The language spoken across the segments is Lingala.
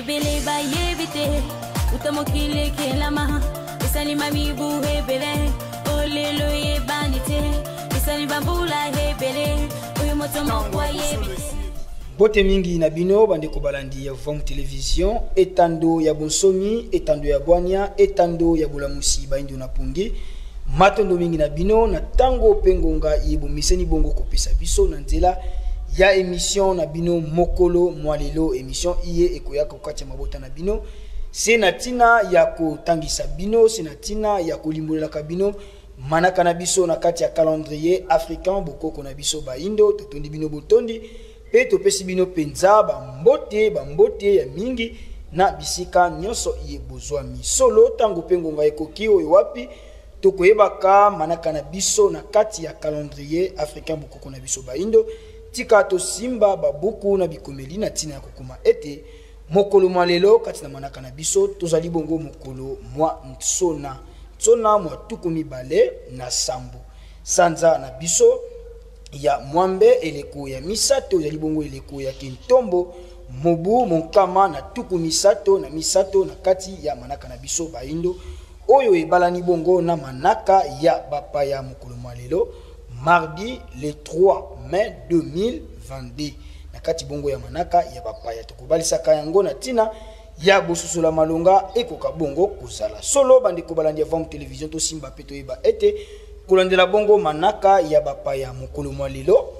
Ebele bayebi te uta mokili ekelama esalima mibu ebele olelo eyebani te esali bambula ebele oyo moto moko ayebi te. Mbote mingi na bino bandeko balandi ya Vam Television, etando ya bonsomi, etando ya bwania, etando ya bolamusi baindo na pongi. Matondo mingi na bino na tango pe ngonga ye bomeseni bongo kopesa biso na nzela ya emission na bino mokolo mwa lelo. Emission iye ekoya kokati ya mabota na bino se na tina ya kotangisa bino, se na tina ya kolimbolelaka bino manaka na biso na kati ya calendrier africain, bokoko na biso baindo. Totondi bino botondi pe topesi bino penza bambote, bambote ya mingi na bisika nyonso ye bozwami. Solo tango pe ngonga ekoki oyo wapi tokoyebaka manaka na biso na kati ya calendrier africain, bokoko na biso baindo. Tika tosimba babuku na bikomeli na tina ya kokoma ete mokolo mwa lelo kati na manaka na biso tozali bongo mokolo mwa ntsona, ntsona mwa tuku mibale na sambo sanza na biso ya mwambe eleko ya misato, ezali bongo eleko ya kintombo mobu monkama na tuku misato na misato na kati ya manaka na biso baindo, oyo ebalani bongo na manaka ya bapaya mokolo mwa lelo mardi le 3 mai 2022 na kati bongo ya manaka ya bapaya. Tokobalisaka yango na tina ya bosusola malonga ekoka bongo kozala solo. Bandeko balandi ya Vam Television, tosimba pe toyeba ete kolandela bongo manaka ya bapaya mokolo mwa lelo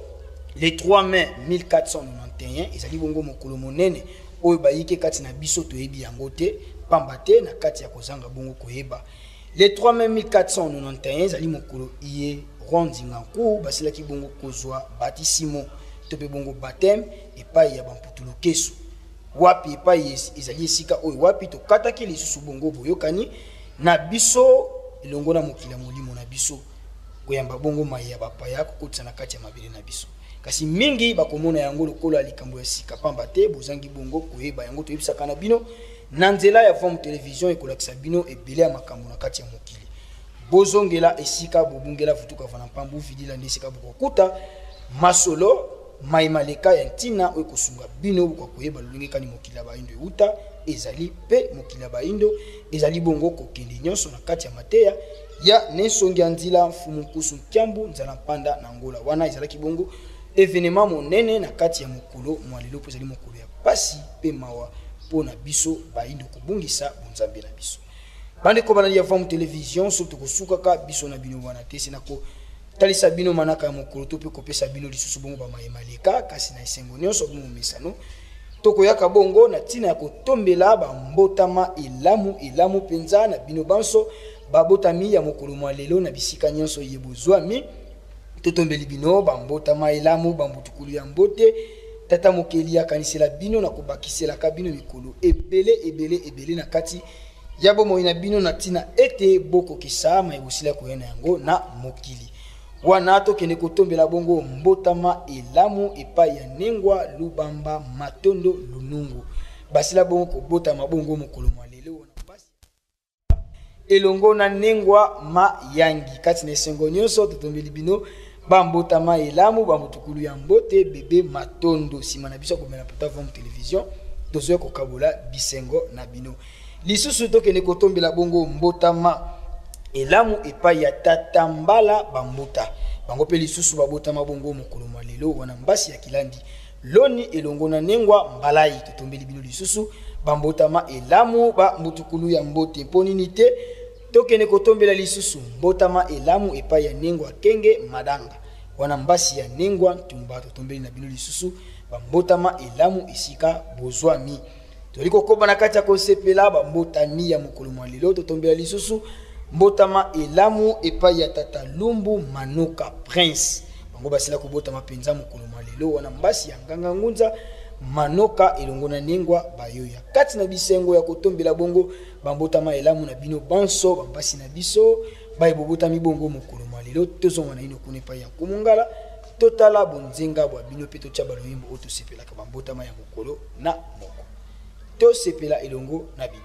le 3 mai 1491 ezali bongo mokolo monene oyo bayike kati na biso toyebi yango te, pamba te na kati ya kozanga bongo koyeba. Le 3 mai 1491 ezali mokolo iye roi Nzinga Nkuwu basilaki bongo kozwa batisimo to pe bongo baptême epai ya bamputulu-kesu, wapi epai ezali esika oyo wapi tokataki lisusu bongo boyokani na biso elongo na mokili ya molimo na biso, koyamba bongo mai ya bapaya kokotisa na kati ya mabele na biso. Kasi mingi bakomona yango lokola likambo ya sika, pamba te bozangi bongo koyeba yango. Toyebisaka na bino na nzela ya Vom Television ekolakisa bino ebele ya makambo na kati ya mokili. Bozongela esika bobungela vutuka vana mpambu vidila nde esika bokokuta masolo mai maleka ya ntina oyo ekosunga bino bokoka koyeba lolenge kani mokili ya baindo euta ezali pe mokili ya baindo ezali bongo kokende nyonso na kati ya mateya ya nensongi ya nzila mfumu nkusu nkiambu nzala mpanda na Angola. Wana ezalaki bongo evenement monene na kati ya mokolo mwa lelo, mpo ezali mokolo ya pasi pe mawa mpo na biso baindo kobungisa bonzambe na biso. Bandeko balandi ya Vam Television, soki tokosukaka biso na bino wana te, sina kotalisa bino manaka ya mokolo to pe kopesa bino lisusu bongo ba maye maleka, kasi na esengo nyonso bongo mesano tokoyaka bongo na ntina ya kotombela bambotama elamu elamu mpenza na bino banso babotami ya mokolo mwa lelo na bisika nyonso ye bozwami. Totombeli bino bambotama elamu, bambutukulu ya mbote. Tata mokeli akanisela bino na kobakiselaka bino mikolo ebele ebele ebele na kati ya bomoi na bino, na ntina ete bokokisa maye bosila koya na yango na mokili. Wana tokende kotombela bongo mbotama elamu epai ya Nengwa Lubamba Matondo Lunungu, basila bongo kobotama bongo mokolo mwa lelo wana pasi elongo na Nengwa Mayangi. Kati na esengo nyonso totombeli bino bambotama elamu, bambutukulu ya mbote bebe Matondo. Nsima na biso ya komela pota Vom Television, tozoya kokabola bisengo na bino. Lisusu tokende kotombela bongo mbotama elamu epai ya tata Mbala Bambuta, bango mpe lisusu babotama bongo mokolo mwa lelo wana mbasi ya Kilandi Loni elongo na Nengwa Mbalai. Totombeli bino lisusu bambotama elamu, bambutukulu ya mbote. Mpo nini te tokende kotombela lisusu mbotama elamu epai ya Nengwa Kenge Madanga, wana mbasi ya Nengwa Ntumba. Totombeli na bino lisusu bambotama elamu esika bozwami. Tozali kokoba na kati ya kosepela bambotami ya mokolo mwa lelo. Totombela lisusu mbotama elamu epai ya tata Lumbu Manoka Prince, bango basila kobotama mpenza mokolo mwa lelo wana mbasi ya Nganga Ngunza Manoka elongo na Nengwa Bayoya. Kati na bisengo ya kotombela bongo bambotama elamu na bino banso bambasi na biso baye bobotami bongo mokolo mwa lelo, tozonga na ino kuna epai ya Nkumu Ngala, totala bonzenga bwa bino mpe totya baloyembo oyo tosepelaka bambotama ya mokolo na moko. Tosepela elongo na bino.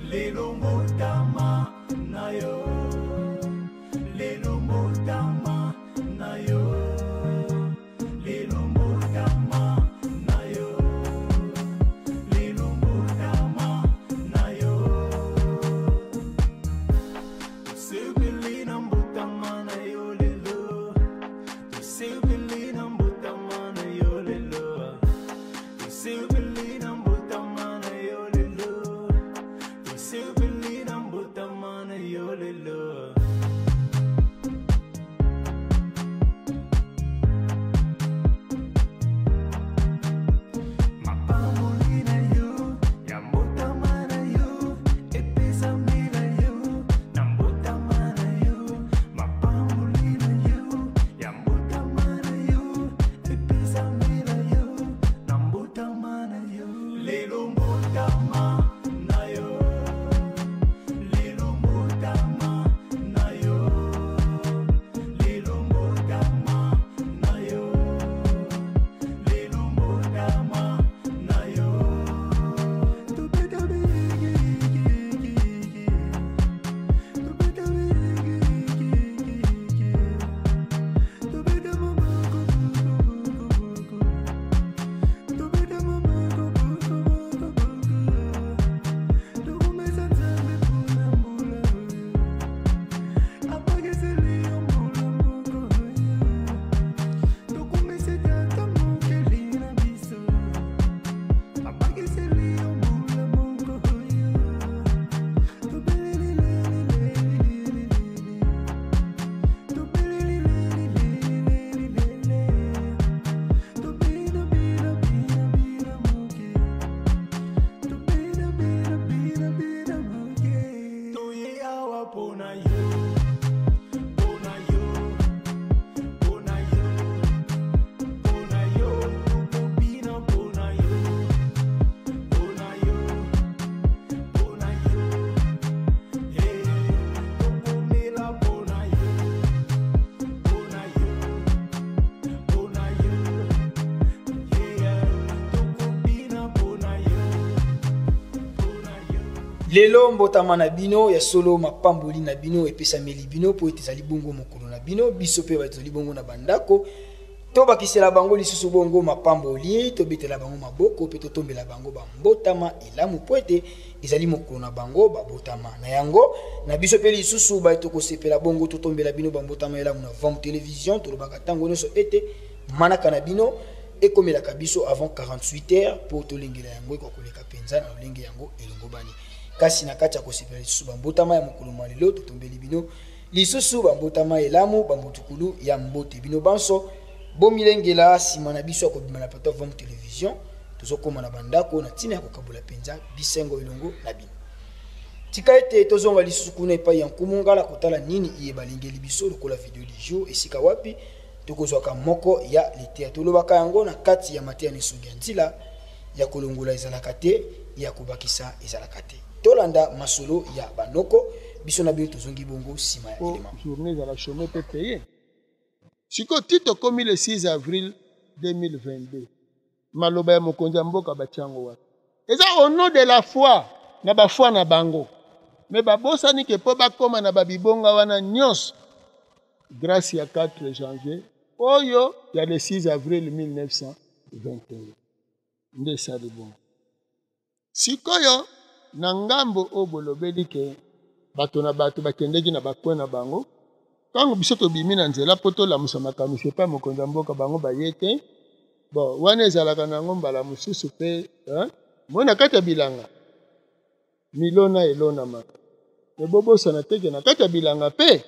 Lelo mbotama na yo, lelo mbotama na yo, lelo mbotama na yo, Lelo mbotama na bino ya solo, mapamboli na bino epesameli bino mpo ete ezali bongo mokolo na bino. Biso mpe bato tozali bongo na bandako, tobakisela bango lisusu bongo mapamboli, tobetela bango maboko mpe totombela bango bambotama elamu mpo ete ezali mokolo na bango babotama. Na yango na biso mpe lisusu baye tokosepela bongo totombela bino bambotama elamu na Vam Television. Tolobaka ntango nyonso ete manaka na bino ekomelaka biso avant 48 heures mpo tolengela yango ekoka koleka mpenza na lolenge yango elongobani. Kasi na kati ya kosepela lisusu bambotama ya mokolo mwa lelo, totombeli bino lisusu bambotama elamu, bambutukulu ya mbote bino banso. Bomilengela nsima na biso ya kobima na plateau Vam Television, tozokoma na bandako na ntina ya kokabola mpenza bisengo elongo na bino. Tika ete tozonga lisusu kuna epai ya Nkumu Ngala kotala nini iye balengeli biso lokola video du jour, esika wapi tokozwaka moko ya liteya. Tolobaka yango na kati ya mateya na esongi ya nzila ya kolongola ezalaka te, ya kobakisa ezalaka te. Tolanda masolo ya banoko biso na bino, tozongi bongo nsima ya elema. Journée ezala chômé mpe paye. Sikoyo ti tokomi le 6 avril 2022, maloba ya mokonzi ya mboka batia yango wapi? Eza au nom de la foi na ba foi na bango, me babosani ke mpo bakóma na babibonga wana nyonso grâce ya 4 janvier oyo ya le 6 avril 1921 nde esali bongo. Sikoyo na ngambo oyo bolobeli ke bato na bato bakendeki na bacoin na bango, ntango biso tobimi na nzela mpo tolamusa makanisi epai mokonzi ya mboka, bango baye te. Bon, wana ezalaka na yango mbala mosusu mpe moi na kati ya bilanga milona elonamaka, me bobosana te ke na kati ya bilanga mpe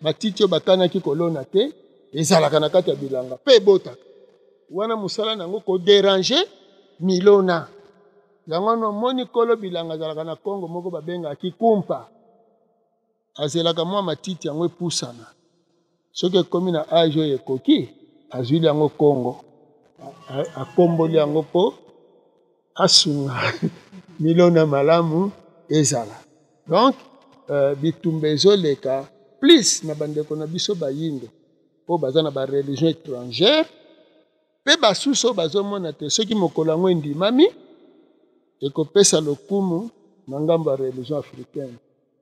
matiti oyo bakanaki kolona te ezalaka na kati ya bilanga mpe ebotaka. Wana mosala na yango koderange milona yango wana. Omoni kolo bilanga azalaka na Kongo moko babengaka kikumpa, azelaka mwa matiti yango epusana, soki ekomi na age oyo ekoki, azwili yango Kongo, akomboli yango mpo asunga milona malamu ezala. Donc bitumba ezoleka plus na bandeko na biso bayindo oyo baza na bareligion étrangère mpe basusu oyo bazomona te soki mokolo yango endimami ekopesa lokumu na ngambo ya religion africaine.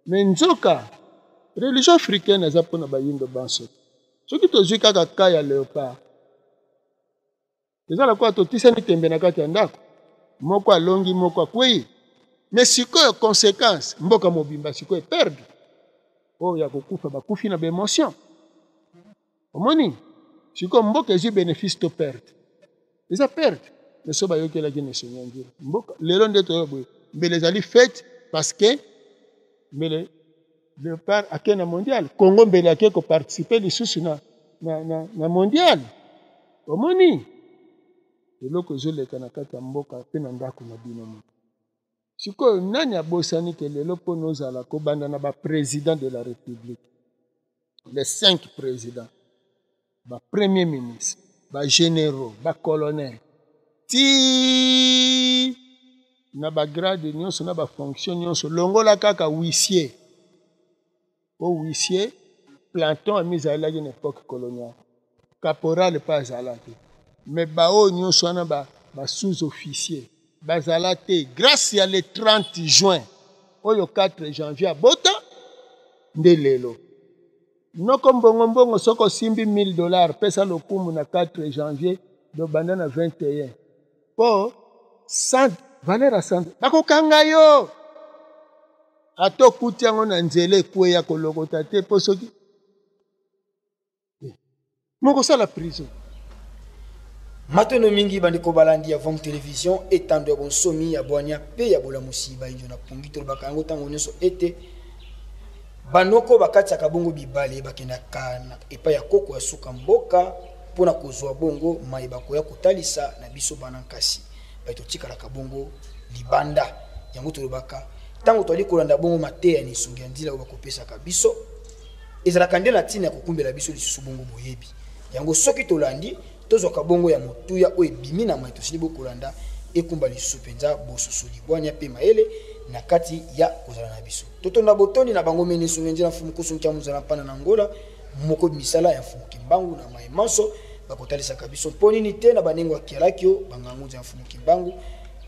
Me nzoka religion africaine eza mpona bayindo banso. Soki tozwi kaka ka ya léopard, eza lokola totisani tembe na kati ya ndako, moko alongi, moko akwei. Me sikoyo conséquence, mboka mobimba sikoyo eperdre. Oyo ya kokufa bakufi na baémotion. Omoni sikoyo mboka ezwi bénéfice to perte? Eza perte. Me so bayokelaki na esongi ya nzela, mboka lelo nde toyo boye mbele ezali fete, parce que mbele léopard ake na mondial, Congo mbele ake koparticipe lisusu na mondial. Omoni eloko ezoleka na kati ya mboka mpe na ndako na bino moko. Sikoyo nani abosani ke lelo mpo ozala kobanda na baprésident de la République, les 5 présidents, bapremier ministre, bagénéraux, bacolonel, ti na bagrade nyonso na bafonction nyonso, longola kaka huissier, po huissier planton ami ezalaki na époque coloniale, caporal mpe azalaki, me baoyo nyonso wana ba sous-officier bazala te. Grâce ya le 30 juin oyo 4 janvier abota nde lelo noko mbongo mbongo. Soki osimbi 1000 $, pesa lokumu na 4 janvier, dobanda na 21 mpo 100 valeur ya 100 bakokanga yo. Ata okuti yango na nzela ekweya, kolokota te, mpo soki mokosala prison. Matono mingi bandeko balandi ya Vom Télévision, etando ya bonsomi, ya bwanya mpe ya bolamusi bayindo na pongi. Tolobaka yango ntango nyonso ete banoko bakatiaka bongo bibale, bakendaka epai ya koko ya suka mboka mpona kozwa bongo maye bakoya kotalisa na biso bana nkasi baye totikalaka bongo libanda. Yango tolobaka ntango toali kolanda bongo mateya na esongi ya nzila oyo bakopesaka biso, ezalaka nde na ntina ya kokumbela biso lisusu bongo boyebi yango. Soki tolandi, tozwaka bongo ya motuya oyo ebimi na mai tosili bokolanda, ekumba lisusu mpenza bososoli, bwania mpe mayele na kati ya kozala na biso. Totonda botondi na bango mene esongi nzela, Mfumu Kusu Nkia Mozala mpana na Ngola moko misala ya Mfumu Kimbangu na mai manso bakotalisaka biso mpo nini te na banengo ya kialaki oyo bangangunza ya Mfumu Kimbangu,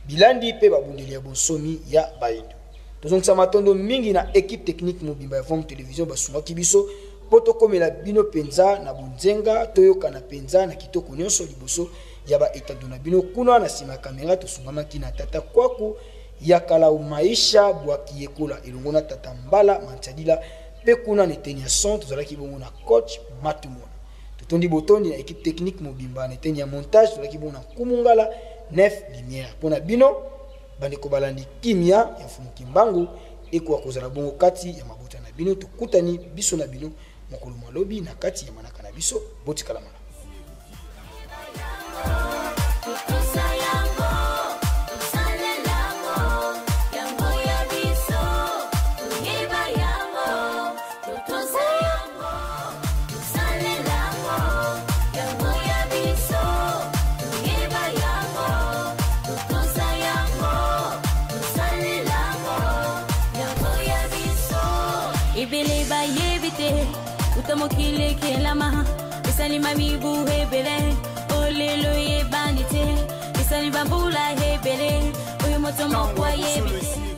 bilandi mpe babundeli ya bonsomi ya bayindo. Tozongisa matondo mingi na équipe technique mobimba ya Vom Télévision basungaki biso mpo tokomela bino mpenza na bonzenga, toyokana mpenza na kitoko nyonso liboso ya baetando na bino. Kuna na nsima ya kamera tosungamaki na tata Kwaku ya Kalau Maisha Bwakiyekola elongo na tata Mbala Mantiadila, mpe kuna na eteni ya son tozalaki bongo na coach Matumona. Totondi botondi na équipe technique mobimba na eteni ya montage tozalaki bongo na Nkumungala 9 Lumière. Mpo na bino bandeko balandi, kimia ya Mfumu Kimbangu ekoka kozala bongo kati ya mabota na bino. Tokutani biso na bino mokolo malobi na kati ya manaka na biso. Botikala malamu. Ebele bayebi te uta mokili ekelama, esalima mibu ebele, olelo eyebani te, esali bambula ebele, oyo moto moko ayebi te.